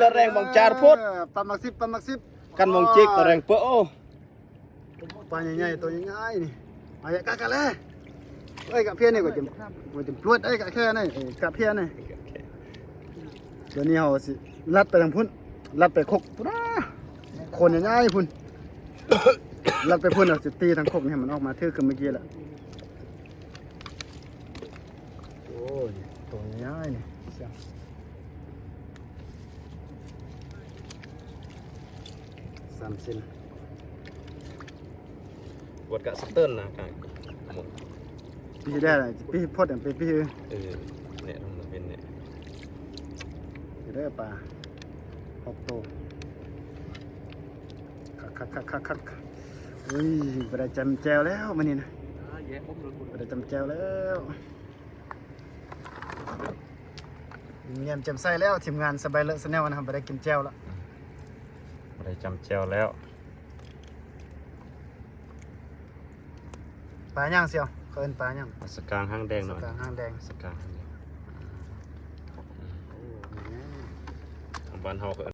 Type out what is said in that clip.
ລະແຮງບອງຈານໂພດ ເອີ ປາໝາກສິບ ປາໝາກສິບ ກັນມອງຈິກ ໂອ້ຍ ຕະແຮງເປີ້ໂອ້ ປາໃຫຍ່ໆ ໂຕໃຫຍ່ໆ ນີ້ ເອົາ ກະ ກະແລ ເອີຍ ກະເພຍນີ້ ກະຈິມ ກະຈິມປວດ ເອີຍ ກະແຄນີ້ ເອີຍ ກະເພຍນີ້ ໂອເຄ ດຽວນີ້ເຮົາຊິລັດໄປທາງພຸ້ນ ລັດໄປຄົກພຸ້ນນະ ຄົນໃຫຍ່ໆ ພຸ້ນ ລັດໄປພຸ້ນ ເຮົາຊິຕີທາງຄົກນີ້ໃຫ້ມັນອອກມາຖືກຄືເມື່ອກີ້ລະ ໂອ້ຍ ໂຕໃຫຍ່ໆ ນີ້ ສາມເຊັນ ວັດກະສະເຕີນນະກະ ປີໄດ້ລະ ປີພອດອັນ ປີ ປີ ເອີ ແນະ ມັນເປັນແນະ ເດີປາ ຫົກໂຕ ຄັກໆໆ ອຸ້ຍ ບໍ່ໄດ້ຈ້ຳແຈ່ວແລ້ວມື້ນີ້ນະ ບໍ່ໄດ້ຈ້ຳແຈ່ວແລ້ວ. ຍິ້ມແຍ້ມແຈ່ມໃສແລ້ວ ທີມງານສະບາຍເລີຊາແນລນະ ບໍ່ໄດ້ກິນແຈ່ວລະ ອືມ ບໍ່ໄດ້ຈ້ຳແຈ່ວແລ້ວ ປາຫຍັງສ່ຽວ ເຂົາເອີ້ນປາຫຍັງ ປາສະກາງຫາງແດງເນາະ ສະກາງຫາງແດງ ສະກາງຫາງແດງ ອືມ ໂອ້ ແມ່ນ ຂອງບ້ານເຮົາເຂົາເອີ້ນ